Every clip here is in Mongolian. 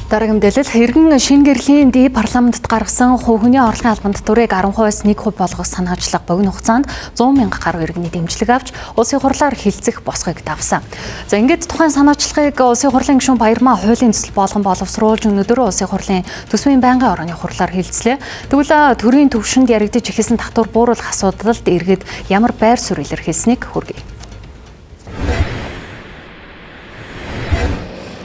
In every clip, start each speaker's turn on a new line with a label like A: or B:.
A: Дараагийн мэдээлэл хэргэн шинэ гэрлийн ди парламентд гаргасан хувь хүний орлогын албан татварыг 10%-аас 1% болгох санаачлага богино хугацаанд 100 мянга гаруй иргэний дэмжлэг авч улсын хурлаар хилцэх босгыг давсан. За ингээд тухайн санаачлагыг улсын хурлын гишүүн Баярмаа хуулийн төсөл болгон боловсруулж өнөөдөр улсын хурлын төсвийн байнгын орооны хурлаар хилцлээ. Тэгвэл төрийн түвшинд яригдж эхэлсэн татвар бууруулах асуудалд иргэд ямар байр суурь илэрхийлснийг хүргэе.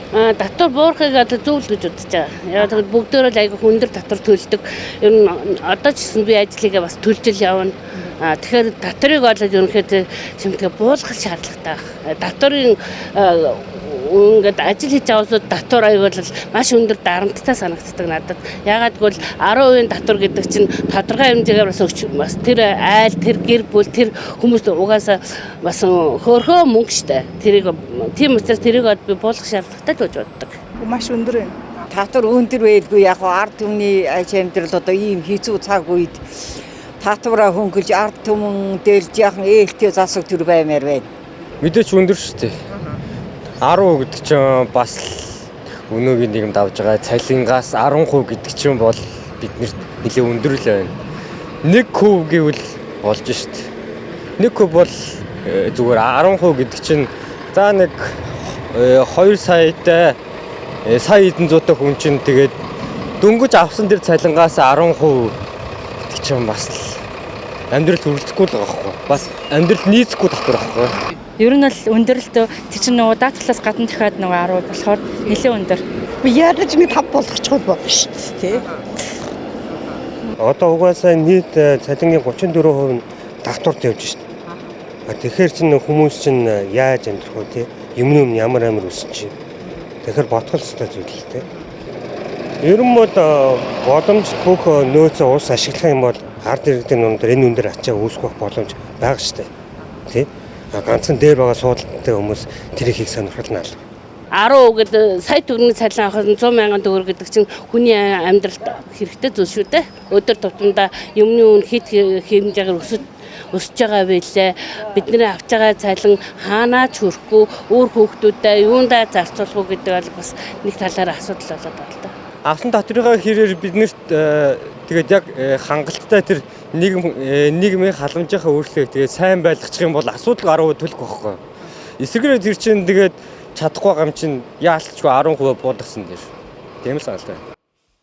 B: Татвар буурахыг одоо зөв л гэж бодож байгаа. Яг тэгвэл бүгдөө л айгүй өндөр татвар төлдөг. Ер нь одоо ч гэсэн би ажлыгаа бас төлж л явна. Тэгэхээр татварыг бол ерөнхийдөө чимтгэ буулгах шаардлагатай байна. Татварын ингээд ажил хийж байгаа улсууд татвар аяг бол маш өндөр дарамттай санагддаг надад. Яагаад гэвэл 10% татвар гэдэг чинь тодорхой хэмжээгээр бас өгч бас тэр айл, тэр гэр бүл, тэр хүмүүст угаасаа бас хөөрхөө мөнгө штэ. Тэрийг тийм учраас тэрийг би буулгах шаардлагатай л гэж боддог.
C: Маш өндөр байна.
D: Татвар өндөр байлгүй яг ард түмний аж амьдрал одоо ийм хэцүү цаг үед татвараа хөнгөлж ард түмэн дээлж яхан ээлтэй засаг төр баймаар байна.
E: Мэдээч өндөр шүү дээ. 10% гэдэг чинь бас л өнөөгийн нийгэмд авж байгаа цалингаас 10% гэдэг чинь бол биднэрт нэлээд өндөр л байна. 1% гэвэл болж шít. 1% бол зүгээр 10% гэдэг чинь за нэг 2 саятай сая хэдэн зуутай хүн чинь тэгээд дөнгөж авсан тэр цалингаас 10% гэдэг чинь бас л амьдрал хүрэлцэхгүй л байгаа байхгүй. Бас амьдрал нийцэхгүй татвар байхгүй.
F: Ер нь л өндөрлөлтөө тэр чинь нөгөө даатгалаас гадна дахиад нөгөө 10 болохоор нэлээд өндөр.
C: Яаж нэг 5 болгочихвол болно шүү дээ, тий.
G: Одоо угаасаа нийт цалингийн 34% нь татварт явж шít. Тэгэхээр чинь хүмүүс чинь яаж амьдрах вэ, тий? Юмны өмнө ямар амар өссөн чинь. Тэгэхээр ботгол ёстой зүйл л тий. Ер нь бол боломж бүх нөөцөө улс ашиглах юм бол ард иргэдийн өндөр энэ өндөр ачаа үүсгэх боломж байгаа шүү дээ. Тий? Ганцхан дээр байгаа суудалтай хүмүүс тэрийг хийх сонирхол нь алга.
B: 10% гэдэг сая төгрөгийн цалин авах 100 мянган төгрөг гэдэг чинь хүний амьдралд хэрэгтэй зүйл шүү дээ. Өдөр тутамдаа юмны үн хэд хэмжээгээр өсөж байгаа байлээ. Бидний авч байгаа цалин хаанаа ч хүрэхгүй, өөр хүүхдүүдэд юундаа зарцуулах уу гэдэг бол бас нэг талаараа асуудал болоод байна л да.
E: Авсан татврынхаа хэрээр биднэрт тэгээд яг хангалттай тэр нийгмийн халамжийнхаа өөрчлөлт тэгээд сайн байлгачих юм бол асуудал 10% төлөх байхгүй. Эсрэгээр тэр чинь тэгээд чадахгүй гам чинь яалтчгүй 10% буулгасан дээр. Тийм л саналтай.